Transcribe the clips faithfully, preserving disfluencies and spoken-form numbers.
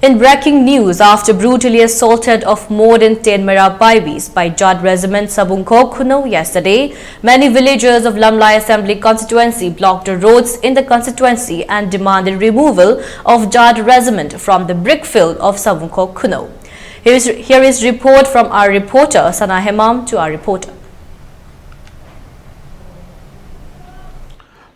In breaking news, after brutally assaulted of more than ten Meira Paibis by Jat Regiment Sabungkhok Khunou yesterday, many villagers of Lamlai Assembly Constituency blocked the roads in the constituency and demanded removal of Jat Regiment from the brick field of Sabungkhok Khunou. Here is, here is report from our reporter Sana Hemam to our reporter.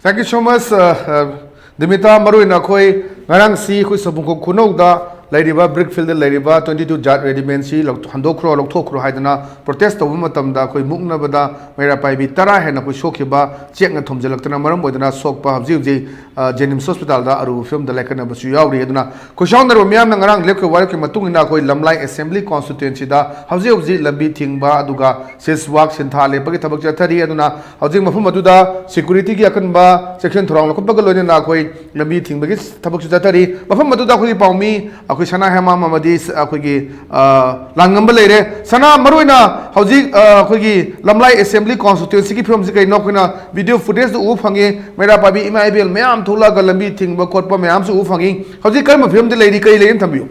Thank you so much, uh, uh, Dimita. ꯃꯔꯨꯑꯣꯏꯅ ꯑꯩꯈꯣꯏ ꯉꯔꯥꯡꯁꯤ ꯑꯩꯈꯣꯏ ꯁꯕꯨꯡꯈꯣꯛ ꯈꯨꯅꯧꯗ ꯂꯩꯔꯤꯕ brick ꯐꯤꯜꯗ ꯂꯩꯔꯤꯕ twenty two Jat Regiment ꯁꯤ ꯂꯧ-, ꯍꯟꯗꯣꯛꯈ꯭ꯔꯣ, ꯂꯧꯊꯣꯛꯈ꯭ꯔꯣ ꯍꯥꯏꯗꯅ protest ꯇꯧꯕ ꯃꯇꯝꯗ ꯑꯩꯈꯣꯏ ꯃꯨꯛꯅꯕꯗ ꯃꯩꯔꯥ ꯄꯥꯏꯕꯤ ꯇꯔꯥ ꯍꯦꯟꯅ ꯑꯩꯈꯣꯏ ꯁꯣꯛꯈꯤꯕ, ꯆꯦꯛꯅ ꯊꯣꯝꯖꯤꯜꯂꯛꯇꯅ ꯃꯔꯝ ꯑꯣꯏꯗꯅ ꯁꯣꯛꯄ ꯍꯧꯖꯤꯛ ꯍꯧꯖꯤꯛ, ꯑ, ꯖꯦꯅꯤꯝꯁ ꯍꯣꯁꯄꯤꯇꯥꯜꯗ ꯑꯔꯨꯕ ꯐꯤꯕꯝꯗ ꯂꯥꯏꯀꯠꯅꯕꯁꯨ ꯌꯥꯎꯔꯤ꯫ ꯑꯗꯨꯅ ꯈꯨꯁꯥꯎꯅꯔꯕ ꯃꯤꯌꯥꯝꯅ ꯉꯔꯥꯡ ꯂꯦꯞꯈꯤꯕ ꯋꯥꯔꯦꯞꯀꯤ ꯃꯇꯨꯡ ꯏꯟꯅ ꯑꯩꯈꯣꯏ ꯂꯝꯂꯥꯏ ꯑꯦꯁꯦꯝꯕ꯭ꯂꯤ ꯀꯣꯟꯁꯇꯤꯇ꯭ꯋꯦꯟꯁꯤꯗ ꯍꯧꯖꯤꯛ ꯍꯧꯖꯤꯛ ꯂꯝꯕꯤ ꯊꯤꯡꯕ ꯑꯗꯨꯒ ꯁꯤꯁ ꯋꯥꯛ, ꯁꯤꯟꯊꯥ ꯂꯦꯞꯄꯒꯤ ꯊꯕꯛ ꯆꯠꯊꯔꯤ꯫ ꯑꯗꯨꯅ ꯍꯧꯖꯤꯛ ꯃꯐꯝ ꯑꯗꯨꯗ ꯁꯦꯀ꯭ꯌꯨꯔꯤꯇꯤꯒꯤ ꯑꯀꯟꯕ ꯆꯦꯛꯁꯤꯟ ꯊꯧꯔꯥꯡ ꯂꯧꯈꯠꯄꯒ ꯂꯣꯏꯅꯅ ꯑꯩꯈꯣꯏ ꯂꯝꯕꯤ ꯊꯤꯡꯕꯒꯤ ꯊꯕꯛꯁꯨ ꯆꯠꯊꯔꯤ꯫ ꯃꯐꯝ ꯑꯗꯨꯗ ꯑꯩꯈꯣꯏꯒꯤ ꯄꯥꯎꯃꯤ, ꯑꯩꯈꯣꯏ ꯁꯅꯥ ꯍꯦꯃꯥꯝ ꯑꯃꯗꯤ ꯑꯩꯈꯣꯏꯒꯤ, ꯑ, ꯂꯥꯟꯉꯝꯕ ꯂꯩꯔꯦ꯫ ꯁꯅꯥ, ꯃꯔꯨꯑꯣꯏꯅ ꯍꯧꯖꯤꯛ, ꯑ, ꯑꯩꯈꯣꯏꯒꯤ ꯂꯝꯂꯥꯏ ꯑꯦꯁꯦꯝꯕ꯭ꯂꯤ ꯀꯣꯟꯁꯇꯤꯇ꯭ꯋꯦꯟꯁꯤꯒꯤ ꯐꯤꯕꯝꯁꯤ ꯀꯩꯅꯣ? ꯑꯩꯈꯣꯏꯅ ꯚꯤꯗꯤꯑꯣ ꯐꯨꯇꯦꯖꯇ ꯎꯕ ꯐꯪꯉꯤ, ꯃꯩꯔꯥ ꯄꯥꯏꯕꯤ ꯏꯃꯥ ꯏꯕꯦꯜ ꯃꯌꯥꯝ ꯊꯣꯛꯂꯛꯑꯒ ꯂꯝꯕꯤ ꯊꯤꯡꯕ ꯈꯣꯠꯄ ꯃꯌꯥꯝꯁꯨ ꯎꯕ ꯐꯪꯉꯤ꯫ ꯍꯧꯖꯤꯛ ꯀꯔꯝꯕ ꯐꯤꯕꯝꯗ ꯂꯩꯔꯤ, ꯀꯔꯤ ꯂꯩꯔꯤ ꯑꯝ ꯊꯝꯕꯤꯌꯨ꯫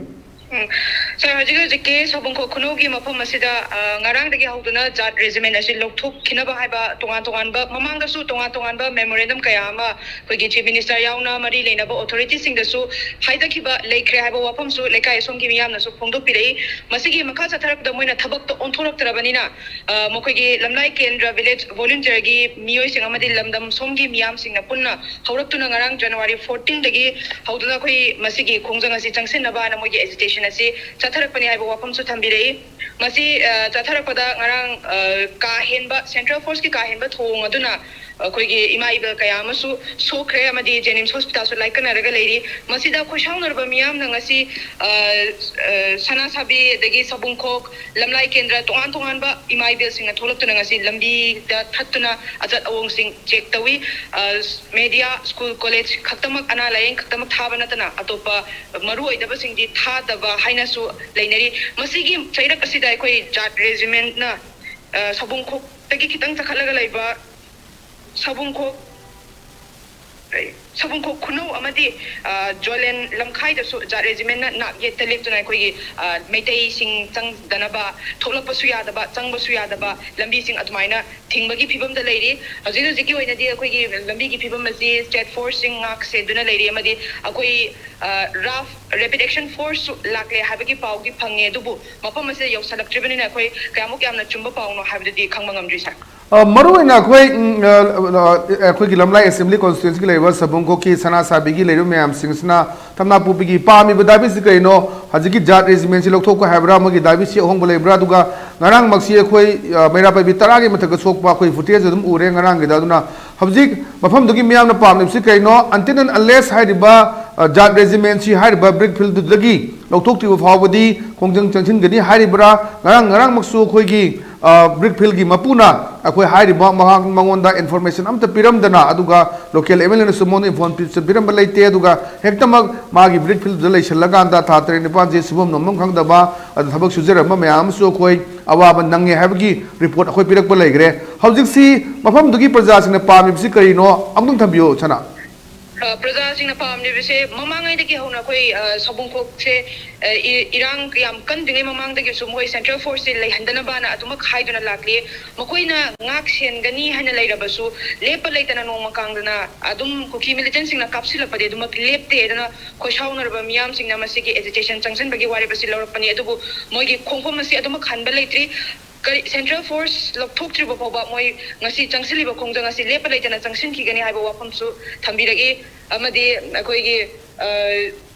ꯎꯝ꯫ ꯁꯥꯔ, ꯍꯧꯖꯤꯛ ꯍꯧꯖꯤꯛꯀꯤ ꯁꯥꯎꯕꯨꯡꯈꯣꯛ ꯈꯨꯅꯧꯒꯤ ꯃꯐꯝ ꯑꯁꯤꯗ, ꯑ, ꯉꯔꯥꯡꯗꯒꯤ ꯍꯧꯗꯨꯅ ꯖꯥꯠ ꯔꯦꯖꯤꯃꯦꯟ ꯑꯁꯤ ꯂꯧꯊꯣꯛꯈꯤꯅꯕ ꯍꯥꯏꯕ ꯇꯣꯉꯥꯟ ꯇꯣꯉꯥꯟꯕ, ꯃꯃꯥꯡꯗꯁꯨ ꯇꯣꯉꯥꯟ ꯇꯣꯉꯥꯟꯕ ꯃꯦꯃꯣꯔꯦꯟꯗꯝ ꯀꯌꯥ ꯑꯃ ꯑꯩꯈꯣꯏꯒꯤ ꯆꯤꯐ ꯃꯤꯅꯤꯁꯇꯔ ꯌꯥꯎꯅ ꯃꯔꯤ ꯂꯩꯅꯕ ꯑꯣꯊꯣꯔꯤꯇꯤꯁꯤꯡꯗꯁꯨ ꯍꯥꯏꯖꯈꯤꯕ ꯂꯩꯈ꯭ꯔꯦ ꯍꯥꯏꯕ ꯋꯥꯐꯝꯁꯨ ꯂꯩꯀꯥꯏ ꯑꯁꯣꯝꯒꯤ ꯃꯤꯌꯥꯝꯅꯁꯨ ꯐꯣꯡꯗꯣꯛꯄꯤꯔꯛꯏ꯫ ꯃꯁꯤꯒꯤ ꯃꯈꯥ ꯆꯠꯊꯔꯛꯄꯗ ꯃꯣꯏꯅ ꯊꯕꯛꯇꯣ ꯑꯣꯟꯊꯣꯔꯛꯇ꯭ꯔꯕꯅꯤꯅ, ꯑ, ꯃꯈꯣꯏꯒꯤ ꯂꯝꯂꯥꯏ ꯀꯦꯟꯗ꯭ꯔ ꯚꯤꯂꯦꯖ ꯚꯣꯂꯨꯟꯇꯤꯌꯔꯒꯤ ꯃꯤꯑꯣꯏꯁꯤꯡ ꯑꯃꯗꯤ ꯂꯝꯗꯝ ꯁꯣꯝꯒꯤ ꯃꯤꯌꯥꯝꯁꯤꯡꯅ ꯄꯨꯟꯅ ꯍꯧꯔꯛꯇꯨꯅ ꯉꯔꯥꯡ ꯖꯅꯋꯥꯔꯤ fourteen ꯗꯒꯤ ꯍꯧꯗꯨꯅ ꯑꯩꯈꯣꯏ ꯃꯁꯤꯒꯤ ꯈꯣꯡꯖꯪ ꯑꯁꯤ ꯆꯪꯁꯤꯟꯅꯕ ꯍꯥꯏꯅ ꯃꯣꯏꯒꯤ ꯑꯦꯖꯤꯇꯦꯁꯟ ꯑꯁꯤ ꯆꯠꯊꯔꯛꯄꯅꯤ ꯍꯥꯏꯕ ꯋꯥꯐꯝꯁꯨ ꯊꯝꯕꯤꯔꯛꯏ꯫ ꯃꯁꯤ, ꯑ, ꯆꯠꯊꯔꯛꯄꯗ ꯉꯔꯥꯡ, ꯑ, ꯀꯥ ꯍꯦꯟꯕ, ꯁꯦꯟꯇ꯭ꯔꯦꯜ ꯐꯣꯔꯁꯀꯤ ꯀꯥ ꯍꯦꯟꯕ ꯊꯣꯡ ꯑꯗꯨꯅ ꯑꯩꯈꯣꯏꯒꯤ ꯏꯃꯥ ꯏꯕꯦꯜ ꯀꯌꯥ ꯑꯃꯁꯨ ꯁꯣꯛꯈ꯭ꯔꯦ ꯑꯃꯗꯤ ꯖꯦꯅꯤꯝꯁ ꯍꯣꯁꯄꯤꯇꯥꯜꯁꯨ ꯂꯥꯏꯀꯠꯅꯔꯒ ꯂꯩꯔꯤ꯫ ꯃꯁꯤꯗ ꯈꯣꯏꯁꯥꯎꯅꯔꯕ ꯃꯤꯌꯥꯝꯅ ꯉꯁꯤ, ꯑ, ꯑ, ꯁꯅꯥ ꯁꯥꯕꯤ ꯑꯗꯒꯤ ꯁꯕꯨꯡꯈꯣꯛ, ꯂꯝꯂꯥꯏ ꯀꯦꯟꯗ꯭ꯔ ꯇꯣꯉꯥꯟ ꯇꯣꯉꯥꯟꯕ ꯏꯃꯥ ꯏꯕꯦꯜꯁꯤꯡꯅ ꯊꯣꯛꯂꯛꯇꯨꯅ ꯉꯁꯤ ꯂꯝꯕꯤꯗ ꯊꯠꯇꯨꯅ ꯑꯆꯠ ꯑꯑꯣꯡꯁꯤꯡ ꯆꯦꯛ ꯇꯧꯏ꯫ ꯑ, ꯃꯦꯗꯤꯌꯥ, ꯁ꯭ꯀꯨꯜ, ꯀꯣꯂꯦꯖ ꯈꯛꯇꯃꯛ, ꯑꯅꯥ ꯂꯥꯌꯦꯡ ꯈꯛꯇꯃꯛ ꯊꯥꯕ ꯅꯠꯇꯅ ꯑꯇꯣꯞꯄ ꯃꯔꯨ ꯑꯣꯏꯗꯕꯁꯤꯡꯗꯤ ꯊꯥꯗꯕ ꯍꯥꯏꯅꯁꯨ ꯂꯩꯅꯔꯤ꯫ ꯃꯁꯤꯒꯤ ꯆꯩꯔꯛ ꯑꯁꯤꯗ ꯑꯩꯈꯣꯏ ꯖꯥꯠ ꯔꯦꯖꯤꯃꯦꯟꯠꯅ, ꯑ, ꯁꯕꯨꯡꯈꯣꯛꯇꯒꯤ ꯈꯤꯇꯪ ꯆꯈꯠꯂꯒ ꯂꯩꯕ ꯁꯕꯨꯡꯈꯣꯛ ꯁꯕꯨꯡꯈꯣꯛ ꯈꯨꯅꯧ ꯑꯃꯗꯤ ꯖꯣꯂꯦꯟ ꯂꯝꯈꯥꯏꯗꯁꯨ ꯖꯥꯠ ꯔꯦꯖꯤꯃꯦꯟꯅ ꯅꯥꯛ ꯌꯦꯠꯇ ꯂꯦꯞꯇꯨꯅ ꯑꯩꯈꯣꯏꯒꯤ ꯃꯩꯇꯩꯁꯤꯡ ꯆꯪꯗꯅꯕ, ꯊꯣꯛꯂꯛꯄꯁꯨ ꯌꯥꯗꯕ, ꯆꯪꯕꯁꯨ ꯌꯥꯗꯕ ꯂꯝꯕꯤꯁꯤꯡ ꯑꯗꯨꯃꯥꯏꯅ ꯊꯤꯡꯕꯒꯤ ꯐꯤꯕꯝꯗ ꯂꯩꯔꯤ꯫ ꯍꯧꯖꯤꯛ ꯍꯧꯖꯤꯛꯀꯤ ꯑꯣꯏꯅꯗꯤ ꯑꯩꯈꯣꯏꯒꯤ ꯂꯝꯕꯤꯒꯤ ꯐꯤꯕꯝ ꯑꯁꯤ ꯁ꯭ꯇꯦꯠ ꯐꯣꯔꯁꯁꯤꯡ ꯉꯥꯛ ꯁꯦꯟꯗꯨꯅ ꯂꯩꯔꯤ ꯑꯃꯗꯤ ꯑꯩꯈꯣꯏ ꯔꯥꯐ ꯔꯦꯄꯤꯗ ꯑꯦꯛꯁꯟ ꯐꯣꯔꯁꯁꯨ ꯂꯥꯛꯂꯦ ꯍꯥꯏꯕꯒꯤ ꯄꯥꯎꯗꯤ ꯐꯪꯉꯦ, ꯑꯗꯨꯕꯨ ꯃꯐꯝ ꯑꯁꯤꯗ ꯌꯧꯁꯤꯜꯂꯛꯇ꯭ꯔꯤꯕꯅꯤꯅ ꯑꯩꯈꯣꯏ ꯀꯌꯥꯃꯨꯛ ꯌꯥꯝꯅ ꯆꯨꯝꯕ ꯄꯥꯎꯅꯣ ꯍꯥꯏꯕꯗꯨꯗꯤ ꯈꯪꯕ ꯉꯝꯗ꯭ꯔꯤ, ꯁꯥꯔ꯫ ꯃꯔꯨꯑꯣꯏꯅ ꯑꯩꯈꯣꯏ ꯑꯩꯈꯣꯏꯒꯤ ꯂꯝꯂꯥꯏ ꯑꯦꯁꯦꯝꯕ꯭ꯂꯤ ꯀꯣꯟꯁꯇꯤꯇ꯭ꯋꯦꯟꯁꯤꯒꯤ ꯂꯩꯔꯤꯕ ꯁꯕꯨꯡꯈꯣꯛꯀꯤ ꯁꯅꯥ ꯁꯥꯕꯤꯒꯤ ꯂꯩꯔꯤꯕ ꯃꯌꯥꯝꯁꯤꯡꯁꯤꯅ ꯊꯝꯅꯥ ꯄꯣꯛꯄꯤꯒꯤ ꯄꯥꯝꯃꯤꯕ ꯗꯥꯕꯤꯁꯤ ꯀꯩꯅꯣ? ꯍꯧꯖꯤꯛꯀꯤ ꯖꯥꯠ ꯔꯦꯖꯤꯃꯦꯟꯁꯤ ꯂꯧꯊꯣꯛꯄ ꯍꯥꯏꯕ꯭ꯔꯥ, ꯑꯃꯒꯤ ꯗꯥꯕꯤꯁꯤ ꯑꯍꯣꯡꯕ ꯂꯩꯕ꯭ꯔꯥ? ꯑꯗꯨꯒ ꯉꯔꯥꯡꯃꯛꯁꯤ ꯑꯩꯈꯣꯏ ꯃꯩꯔꯥ ꯄꯥꯏꯕꯤ ꯇꯔꯥꯒꯤ ꯃꯊꯛꯇ ꯁꯣꯛꯄ ꯑꯩꯈꯣꯏ ꯐꯨꯇꯦꯖ ꯑꯗꯨꯝ ꯎꯔꯦ ꯉꯔꯥꯡꯒꯤꯗ꯫ ꯑꯗꯨꯅ ꯍꯧꯖꯤꯛ ꯃꯐꯝꯗꯨꯒꯤ ꯃꯤꯌꯥꯝꯅ ꯄꯥꯝꯂꯤꯕꯁꯤ ꯀꯩꯅꯣ? Until and unless ꯍꯥꯏꯔꯤꯕ ꯖꯥꯠ ꯔꯦꯖꯤꯃꯦꯟꯁꯤ ꯍꯥꯏꯔꯤꯕ ꯕ꯭ꯔꯤꯛ ꯐꯤꯜꯗꯨꯗꯒꯤ ꯂꯧꯊꯣꯛꯇ꯭ꯔꯤꯕ ꯐꯥꯎꯕꯗꯤ ꯈꯣꯡꯖꯪ ꯆꯪꯁꯤꯟꯒꯅꯤ ꯍꯥꯏꯔꯤꯕ꯭ꯔꯥ? ꯉꯔꯥꯡ ꯉꯔꯥꯡꯃꯛꯁꯨ ꯑꯩꯈꯣꯏꯒꯤ ꯕ꯭ꯔꯤꯛ ꯐꯤꯜꯒꯤ ꯃꯄꯨꯅ ꯑꯩꯈꯣꯏ ꯍꯥꯏꯔꯤꯕ ꯃꯍꯥꯛ ꯃꯉꯣꯟꯗ ꯏꯟꯐꯣꯔꯃꯦꯁꯟ ꯑꯝꯇ ꯄꯤꯔꯝꯗꯅ, ꯑꯗꯨꯒ ꯂꯣꯀꯦꯜ ꯑꯦꯝ ꯑꯦꯜ ꯑꯦꯅꯁꯨ ꯃꯉꯣꯟꯗ ꯏꯟꯐꯣꯔꯃꯦꯁꯟ ꯄꯤꯔꯝꯕ ꯂꯩꯇꯦ꯫ ꯑꯗꯨꯒ ꯍꯦꯛꯇꯃꯛ ꯃꯥꯒꯤ ꯕ꯭ꯔꯤꯛ ꯐꯤꯜꯗꯨꯗ ꯂꯩꯁꯜꯂꯀꯥꯟꯗ ꯊꯥ ꯇꯔꯦꯠ ꯅꯤꯄꯥꯜꯁꯦ ꯁꯨꯐꯝ ꯅꯣꯝꯐꯝ ꯈꯪꯗꯕ, ꯑꯗꯨ ꯊꯕꯛ ꯁꯨꯖꯔꯝꯕ ꯃꯌꯥꯝ ꯑꯃꯁꯨ ꯑꯩꯈꯣꯏ ꯑꯋꯥꯕ ꯅꯪꯉꯦ ꯍꯥꯏꯕꯒꯤ ꯔꯤꯄꯣꯔꯠ ꯑꯩꯈꯣꯏ ꯄꯤꯔꯛꯄ ꯂꯩꯈ꯭ꯔꯦ꯫ ꯍꯧꯖꯤꯛꯁꯤ ꯃꯐꯝꯗꯨꯒꯤ ꯄ꯭ꯔꯖꯥꯁꯤꯡꯅ ꯄꯥꯝꯃꯤꯕꯁꯤ ꯀꯔꯤꯅꯣ? ꯑꯃꯨꯛꯇꯪ ꯊꯝꯕꯤꯌꯨ, ꯁꯅꯥ꯫ ꯑ, ꯄ꯭ꯔꯖꯥꯁꯤꯡꯅ ꯄꯥꯝꯂꯤꯕꯁꯦ ꯃꯃꯥꯡꯉꯩꯗꯒꯤ ꯍꯧꯅ ꯑꯩꯈꯣꯏ, ꯑ, ꯁꯕꯨꯡꯈꯣꯛꯁꯦ, ꯑ, ꯏ-, ꯏꯔꯥꯡ ꯌꯥꯝ ꯀꯟꯗ꯭ꯔꯤꯉꯩ ꯃꯃꯥꯡꯗꯒꯤꯁꯨ ꯃꯈꯣꯏ ꯁꯦꯟꯇ꯭ꯔꯦꯜ ꯐꯣꯔꯁꯁꯦ ꯂꯩꯍꯟꯗꯅꯕꯅ ꯑꯗꯨꯃꯛ ꯍꯥꯏꯗꯨꯅ ꯂꯥꯛꯂꯤ꯫ ꯃꯈꯣꯏꯅ ꯉꯥꯛ ꯁꯦꯟꯒꯅꯤ ꯍꯥꯏꯅ ꯂꯩꯔꯕꯁꯨ, ꯂꯦꯞꯄ ꯂꯩꯇꯅ ꯅꯣꯡꯃ ꯀꯥꯡꯗꯅ ꯑꯗꯨꯝ ꯀꯨꯀꯤ ꯃꯤꯂꯤꯇꯦꯟꯁꯤꯡꯅ ꯀꯥꯞꯁꯤꯜꯂꯛꯄꯗꯤ ꯑꯗꯨꯃꯛ ꯂꯦꯞꯇꯦ꯫ ꯑꯗꯨꯅ ꯈꯣꯏꯁꯥꯎꯅꯔꯕ ꯃꯤꯌꯥꯝꯁꯤꯡꯅ ꯃꯁꯤꯒꯤ ꯑꯦꯖꯤꯇꯦꯁꯟ ꯆꯪꯁꯤꯟꯕꯒꯤ ꯋꯥꯔꯦꯞ ꯑꯁꯤ ꯂꯧꯔꯛꯄꯅꯤ, ꯑꯗꯨꯕꯨ ꯃꯣꯏꯒꯤ ꯈꯣꯡꯐꯝ ꯑꯁꯤ ꯑꯗꯨꯃꯛ ꯍꯟꯕ ꯂꯩꯇ꯭ꯔꯤ꯫ ꯀꯔꯤ, ꯁꯦꯟꯇ꯭ꯔꯦꯜ ꯐꯣꯔꯁ ꯂꯧꯊꯣꯛꯇ꯭ꯔꯤꯕ ꯐꯥꯎꯕ ꯃꯣꯏ ꯉꯁꯤ ꯆꯪꯁꯤꯜꯂꯤꯕ ꯈꯣꯡꯖꯪ ꯑꯁꯤ ꯂꯦꯞꯄ ꯂꯩꯇꯅ ꯆꯪꯁꯤꯟꯈꯤꯒꯅꯤ ꯍꯥꯏꯕ ꯋꯥꯐꯝꯁꯨ ꯊꯝꯕꯤꯔꯛꯏ꯫ ꯑꯃꯗꯤ ꯑꯩꯈꯣꯏꯒꯤ, ꯑ,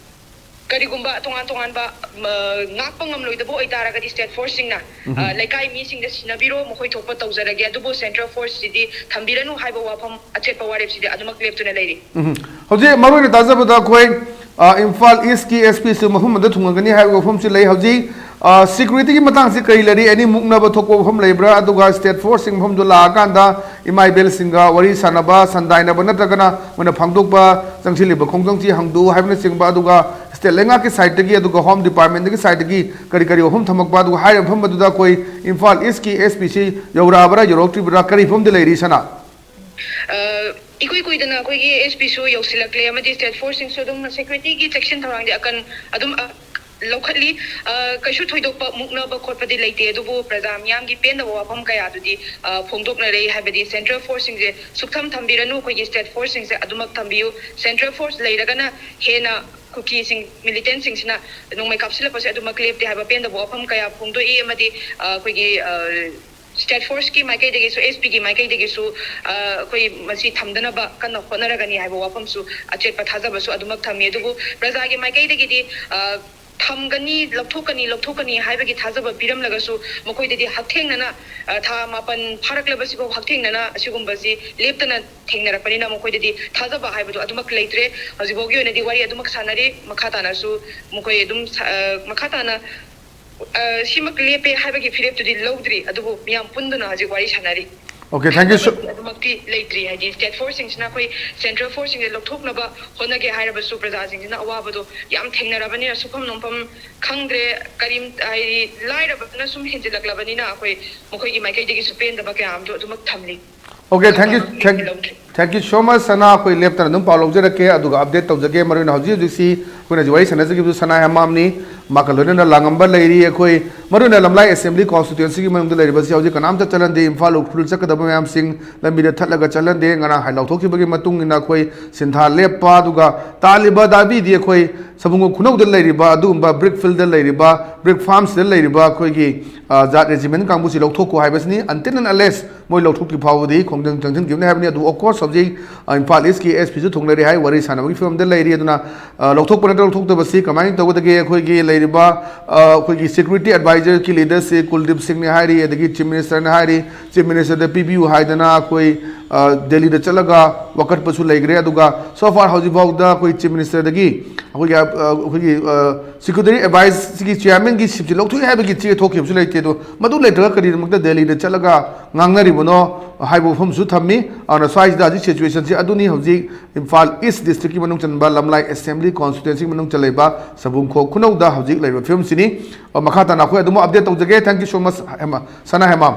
ꯀꯔꯤꯒꯨꯝꯕ ꯇꯣꯉꯥꯟ ꯇꯣꯉꯥꯟꯕ, ꯑ, ꯉꯥꯛꯄ ꯉꯝꯂꯣꯏꯗꯕ ꯑꯣꯏꯇꯥꯔꯒꯗꯤ ꯁ꯭ꯇꯦꯠ ꯐꯣꯔꯁꯁꯤꯡꯅ, ꯑ, ꯎꯝ꯫ ꯂꯩꯀꯥꯏ ꯃꯤꯁꯤꯡꯗ ꯁꯤꯟꯅꯕꯤꯔꯣ, ꯃꯈꯣꯏ ꯊꯣꯛꯄ ꯇꯧꯖꯔꯒꯦ, ꯑꯗꯨꯕꯨ ꯁꯦꯟꯇ꯭ꯔꯦꯜ ꯐꯣꯔꯁꯁꯤꯗꯤ ꯊꯝꯕꯤꯔꯅꯨ ꯍꯥꯏꯕ ꯋꯥꯐꯝ ꯑꯆꯦꯠꯄ ꯋꯥꯔꯦꯞꯁꯤꯗꯤ ꯑꯗꯨꯃꯛ ꯂꯦꯞꯇꯨꯅ ꯂꯩꯔꯤ꯫ ꯎꯝ꯫ ꯍꯧꯖꯤꯛ ꯃꯔꯨꯑꯣꯏꯅ ꯇꯥꯖꯕꯗ ꯑꯩꯈꯣꯏ, ꯑ, ꯏꯝꯐꯥꯜ ꯏꯁꯀꯤ ꯑꯦꯁ ꯄꯤꯁꯨ ꯃꯐꯝ ꯑꯃꯗ ꯊꯨꯡꯉꯒꯅꯤ ꯍꯥꯏꯕ ꯋꯥꯐꯝꯁꯨ ꯂꯩ꯫ ꯍꯧꯖꯤꯛ, ꯑ, ꯁꯤꯀ꯭ꯌꯨꯔꯤꯇꯤꯒꯤ ꯃꯇꯥꯡꯁꯤ ꯀꯔꯤ ꯂꯩꯔꯤ? ꯑꯦꯅꯤ ꯃꯨꯛꯅꯕ ꯊꯣꯛꯄ ꯋꯥꯐꯝ ꯂꯩꯕ꯭ꯔꯥ? ꯑꯗꯨꯒ ꯁ꯭ꯇꯦꯠ ꯐꯣꯔꯁꯁꯤꯡ ꯃꯐꯝꯗꯨ ꯂꯥꯛꯑꯀꯥꯟꯗ ꯏꯃꯥ ꯏꯕꯦꯜꯁꯤꯡꯒ ꯋꯥꯔꯤ ꯁꯥꯟꯅꯕ, ꯁꯟꯗꯥꯏꯅꯕ ꯅꯠꯇ꯭ꯔꯒꯅ ꯃꯣꯏꯅ ꯐꯥꯡꯗꯣꯛꯄ ꯆꯪꯁꯤꯜꯂꯤꯕ ꯈꯣꯡꯖꯪꯁꯤ ꯍꯪꯗꯣꯛꯎ ꯍꯥꯏꯕꯅꯆꯤꯡꯕ, ꯑꯗꯨꯒ ꯁ꯭ꯇꯦꯠ ꯂꯩꯉꯥꯛꯀꯤ ꯁꯥꯏꯠꯇꯒꯤ, ꯑꯗꯨꯒ ꯍꯣꯝ ꯗꯤꯄꯥꯔꯠꯃꯦꯟꯗꯒꯤ ꯁꯥꯏꯠꯇꯒꯤ ꯀꯔꯤ ꯀꯔꯤ ꯋꯥꯐꯝ ꯊꯝꯃꯛꯄ, ꯑꯗꯨꯒ ꯍꯥꯏꯔꯤꯕ ꯃꯐꯝ ꯑꯗꯨꯗ ꯑꯩꯈꯣꯏ ꯏꯝꯐꯥꯜ ꯏꯁꯀꯤ ꯑꯦꯁ ꯄꯤꯁꯤ ꯌꯧꯔꯛꯑꯕ꯭ꯔꯥ, ꯌꯧꯔꯛꯇ꯭ꯔꯤꯕ꯭ꯔꯥ, ꯀꯔꯤ ꯐꯤꯕꯝꯗ ꯂꯩꯔꯤ, ꯁꯅꯥ? ꯑ, ꯏꯀꯨꯏ ꯀꯨꯏꯗꯅ ꯑꯩꯈꯣꯏꯒꯤ S P ꯁꯨ ꯌꯧꯁꯤꯜꯂꯛꯂꯦ ꯑꯃꯗꯤ state force ꯁꯤꯡꯁꯨ ꯑꯗꯨꯝ security ꯒꯤ ꯆꯦꯛꯁꯤꯟ ꯊꯧꯔꯥꯡꯗꯤ ꯑꯀꯟ ꯑꯗꯨꯝ, ꯑ, ꯂꯧꯈꯠꯂꯤ꯫ ꯑ, ꯀꯩꯁꯨ ꯊꯣꯏꯗꯣꯛꯄ ꯃꯨꯛꯅꯕ ꯈꯣꯠꯄꯗꯤ ꯂꯩꯇꯦ, ꯑꯗꯨꯕꯨ ꯄ꯭ꯔꯖꯥ ꯃꯤꯌꯥꯝꯒꯤ ꯄꯦꯟꯗꯕ ꯋꯥꯐꯝ ꯀꯌꯥꯗꯨꯗꯤ, ꯑ, ꯐꯣꯡꯗꯣꯛꯅꯔꯦ꯫ ꯍꯥꯏꯕꯗꯤ central force ꯁꯤꯡꯁꯦ ꯁꯨꯞꯊꯝ ꯊꯝꯕꯤꯔꯅꯨ, ꯑꯩꯈꯣꯏꯒꯤ state force ꯁꯤꯡꯁꯦ ꯑꯗꯨꯃꯛ ꯊꯝꯕꯤꯌꯨ꯫ Central force ꯂꯩꯔꯒꯅ ꯍꯦꯟꯅ ꯀꯨꯀꯤꯁꯤꯡ, militant ꯁꯤꯡꯁꯤꯅ ꯅꯣꯡꯃꯩ ꯀꯥꯞꯁꯤꯜꯂꯛꯄꯁꯦ ꯑꯗꯨꯃꯛ ꯂꯦꯞꯇꯦ ꯍꯥꯏꯕ ꯄꯦꯟꯗꯕ ꯋꯥꯐꯝ ꯀꯌꯥ ꯐꯣꯡꯗꯣꯛꯏ꯫ ꯑꯃꯗꯤ, ꯑ, ꯑꯩꯈꯣꯏꯒꯤ, ꯑ, state force ꯀꯤ ꯃꯥꯏꯀꯩꯗꯒꯤꯁꯨ, S P ꯒꯤ ꯃꯥꯏꯀꯩꯗꯒꯤꯁꯨ, ꯑ, ꯑꯩꯈꯣꯏ ꯃꯁꯤ ꯊꯝꯗꯅꯕ ꯀꯟꯅ ꯍꯣꯠꯅꯔꯒꯅꯤ ꯍꯥꯏꯕ ꯋꯥꯐꯝꯁꯨ, ꯑꯆꯦꯠꯄ ꯊꯥꯖꯕꯁꯨ ꯑꯗꯨꯃꯛ ꯊꯝꯃꯤ꯫ ꯑꯗꯨꯕꯨ ꯄ꯭ꯔꯖꯥꯒꯤ ꯃꯥꯏꯀꯩꯗꯒꯤꯗꯤ, ꯑ, ꯊꯝꯒꯅꯤ, ꯂꯧꯊꯣꯛꯀꯅꯤ, ꯂꯧꯊꯣꯛꯀꯅꯤ ꯍꯥꯏꯕꯒꯤ ꯊꯥꯖꯕ ꯄꯤꯔꯝꯂꯒꯁꯨ ꯃꯈꯣꯏꯗꯗꯤ ꯍꯛꯊꯦꯡꯅꯅ, ꯑ, ꯊꯥ ꯃꯥꯄꯟ ꯐꯥꯔꯛꯂꯕꯁꯤꯐꯥꯎ ꯍꯛꯊꯦꯡꯅꯅ ꯑꯁꯤꯒꯨꯝꯕꯁꯤ ꯂꯦꯞꯇꯅ ꯊꯦꯡꯅꯔꯛꯄꯅꯤꯅ ꯃꯈꯣꯏꯗꯗꯤ ꯊꯥꯖꯕ ꯍꯥꯏꯕꯗꯨ ꯑꯗꯨꯃꯛ ꯂꯩꯇ꯭ꯔꯦ꯫ ꯍꯧꯖꯤꯛꯐꯥꯎꯒꯤ ꯑꯣꯏꯅꯗꯤ ꯋꯥꯔꯤ ꯑꯗꯨꯃꯛ ꯁꯥꯟꯅꯔꯤ꯫ ꯃꯈꯥ ꯇꯥꯅꯁꯨ ꯃꯈꯣꯏ ꯑꯗꯨꯝ ꯁ-, ꯑ, ꯃꯈꯥ ꯇꯥꯅ, ꯑ, ꯁꯤꯃꯛ ꯂꯦꯞꯄꯦ ꯍꯥꯏꯕꯒꯤ ꯐꯤꯔꯦꯞꯇꯨꯗꯤ ꯂꯧꯗ꯭ꯔꯤ, ꯑꯗꯨꯕꯨ ꯃꯤꯌꯥꯝ ꯄꯨꯟꯗꯨꯅ ꯍꯧꯖꯤꯛ ꯋꯥꯔꯤ ꯁꯥꯟꯅꯔꯤ꯫ Okay, thank you so- ꯑꯗꯨꯃꯛꯇꯤ ꯂꯩꯇ꯭ꯔꯤ, ꯍꯥꯏꯗꯤ state force ꯁꯤꯡꯁꯤꯅ ꯑꯩꯈꯣꯏ central force ꯁꯤꯡꯁꯦ ꯂꯧꯊꯣꯛꯅꯕ ꯍꯣꯠꯅꯒꯦ ꯍꯥꯏꯔꯕꯁꯨ ꯄ꯭ꯔꯖꯥꯁꯤꯡꯁꯤꯅ ꯑꯋꯥꯕꯗꯣ ꯌꯥꯝ ꯊꯦꯡꯅꯔꯕꯅꯤꯅ ꯁꯨꯐꯝ ꯅꯣꯝꯐꯝ ꯈꯪꯗ꯭ꯔꯦ꯫ ꯀꯔꯤꯝ, ꯍꯥꯏꯗꯤ ꯂꯥꯏꯔꯕꯗꯨꯅ ꯁꯨꯝ ꯍꯦꯟꯖꯤꯜꯂꯛꯂꯕꯅꯤꯅ ꯑꯩꯈꯣꯏ ꯃꯈꯣꯏꯒꯤ ꯃꯥꯏꯀꯩꯗꯒꯤꯁꯨ ꯄꯦꯟꯗꯕ ꯀꯌꯥ ꯑꯃꯁꯨ ꯑꯗꯨꯃꯛ ꯊꯝꯂꯤ꯫ Okay, thank you, thank, thank you so much, ꯁꯅꯥ꯫ ꯑꯩꯈꯣꯏ ꯂꯦꯞꯇꯅ ꯑꯗꯨꯝ ꯄꯥꯎ ꯂꯧꯖꯔꯛꯀꯦ, ꯑꯗꯨꯒ update ꯇꯧꯖꯒꯦ꯫ ꯃꯔꯨ ꯑꯣꯏꯅ ꯍꯧꯖꯤꯛ ꯍꯧꯖꯤꯛꯁꯤ ꯑꯩꯈꯣꯏꯅ ꯍꯧꯖꯤꯛ ꯋꯥꯔꯤ ꯁꯥꯟꯅꯖꯈꯤꯕꯗꯨ ꯁꯅꯥ ꯍꯦꯃꯥꯝꯅꯤ꯫ ꯃꯥꯒ ꯂꯣꯏꯅꯅ ꯂꯥꯡꯉꯝꯕ ꯂꯩꯔꯤ꯫ ꯑꯩꯈꯣꯏ ꯃꯔꯨ ꯑꯣꯏꯅ ꯂꯝꯂꯥꯏ assembly constituency ꯒꯤ ꯃꯅꯨꯡꯗ ꯂꯩꯔꯤꯕꯁꯤ ꯍꯧꯖꯤꯛ ꯀꯅꯥꯝꯇ ꯆꯠꯍꯟꯗꯦ꯫ ꯏꯝꯐꯥꯜ ꯎꯈ꯭ꯔꯨꯜ ꯆꯠꯀꯗꯕ ꯃꯌꯥꯝꯁꯤꯡ ꯂꯝꯕꯤꯗ ꯊꯠꯂꯒ ꯆꯠꯍꯟꯗꯦ꯫ ꯉꯔꯥꯡ ꯍꯥꯏ ꯂꯥꯎꯊꯣꯛꯈꯤꯕꯒꯤ ꯃꯇꯨꯡ ꯏꯟꯅ ꯑꯩꯈꯣꯏ ꯁꯤꯟꯊꯥ ꯂꯦꯞꯄ, ꯑꯗꯨꯒ ꯇꯥꯜꯂꯤꯕ ꯗꯥꯕꯤꯗꯤ ꯑꯩꯈꯣꯏ ꯁꯕꯨꯡꯒꯣ ꯈꯨꯅꯧꯗ ꯂꯩꯔꯤꯕ ꯑꯗꯨꯒꯨꯝꯕ brick field ꯗ ꯂꯩꯔꯤꯕ, brick farms ꯗ ꯂꯩꯔꯤꯕ ꯑꯩꯈꯣꯏꯒꯤ, ꯑ, ꯖꯥꯠ regiment ꯀꯥꯡꯕꯨꯁꯤ ꯂꯧꯊꯣꯛꯈꯣ ꯍꯥꯏꯕꯁꯤꯅꯤ꯫ Until and unless ꯃꯣꯏ ꯂꯧꯊꯣꯛꯇ꯭ꯔꯤ ꯐꯥꯎꯕꯗꯤ ꯈꯣꯡꯖꯪ ꯆꯪꯁꯤꯟꯈꯤꯕꯅꯤ ꯍꯥꯏꯕꯅꯤ꯫ ꯑꯗꯨ, of course, ꯍꯧꯖꯤꯛ, ꯑ, ꯏꯝꯐꯥꯜ East ꯀꯤ S P ꯁꯨ ꯊꯨꯡꯂꯔꯦ ꯍꯥꯏ, ꯋꯥꯔꯤ ꯁꯥꯟꯅꯕꯒꯤ ꯐꯤꯕꯝꯗ ꯂꯩꯔꯤ꯫ ꯑꯗꯨꯅ, ꯑ, ꯂꯧꯊꯣꯛꯄ ꯅꯠꯇ꯭ꯔꯒ ꯂꯧꯊꯣꯛꯇꯕꯁꯤ ꯀꯃꯥꯏꯅ ꯇꯧꯒꯗꯒꯦ? ꯑꯩꯈꯣꯏꯒꯤ ꯂꯩꯔꯤꯕ, ꯑ, ꯑꯩꯈꯣꯏꯒꯤ security advisor ꯀꯤ leader ꯁꯤ ꯀꯨꯜꯗꯤꯞ ꯁꯤꯡꯅꯤ ꯍꯥꯏꯔꯤ, ꯑꯗꯒꯤ Chief Minister ꯅ ꯍꯥꯏꯔꯤ, Chief Minister ꯗ ꯄꯤꯕꯤꯌꯨ ꯍꯥꯏꯗꯅ ꯑꯩꯈꯣꯏ, ꯑ, ꯗꯦꯜꯂꯤꯗ ꯆꯠꯂꯒ ꯋꯥꯀꯠꯄꯁꯨ ꯂꯩꯈ꯭ꯔꯦ꯫ ꯑꯗꯨꯒ so far ꯍꯧꯖꯤꯛꯐꯥꯎꯗ ꯑꯩꯈꯣꯏ Chief Minister ꯗꯒꯤ ꯑꯩꯈꯣꯏꯒꯤ, ꯑ, ꯑꯩꯈꯣꯏꯒꯤ, ꯑ, security advice ꯁꯤꯒꯤ chairman ꯒꯤ seat ꯁꯤ ꯂꯧꯊꯣꯛꯏ ꯍꯥꯏꯕꯒꯤ ꯆꯦ ꯊꯣꯛꯈꯤꯕꯁꯨ ꯂꯩꯇꯦ꯫ ꯑꯗꯣ ꯃꯗꯨ ꯂꯩꯇ꯭ꯔꯒ ꯀꯔꯤꯒꯤꯗꯃꯛꯇ ꯗꯦꯜꯂꯤꯗ ꯆꯠꯂꯒ ꯉꯥꯡꯅꯔꯤꯕꯅꯣ ꯍꯥꯏꯕ ꯋꯥꯐꯝꯁꯨ ꯊꯝꯃꯤ꯫ ꯑꯗꯨꯅ ꯁ꯭ꯋꯥꯏꯁꯤꯗ ꯍꯧꯖꯤꯛ situation ꯁꯤ ꯑꯗꯨꯅꯤ꯫ ꯍꯧꯖꯤꯛ ꯏꯝꯐꯥꯜ East district ꯀꯤ ꯃꯅꯨꯡ ꯆꯟꯕ ꯂꯝꯂꯥꯏ assembly constituency ꯒꯤ ꯃꯅꯨꯡ ꯆꯜꯂꯤꯕ ꯁꯕꯨꯡꯈꯣꯛ ꯈꯨꯅꯧꯗ ꯍꯧꯖꯤꯛ ꯂꯩꯔꯤꯕ ꯐꯤꯕꯝꯁꯤꯅꯤ꯫ ꯑ, ꯃꯈꯥ ꯇꯥꯅ ꯑꯩꯈꯣꯏ ꯑꯗꯨꯝ update ꯇꯧꯖꯒꯦ꯫ Thank you so much, Hema-, ꯁꯅꯥ ꯍꯦꯃꯥꯝ꯫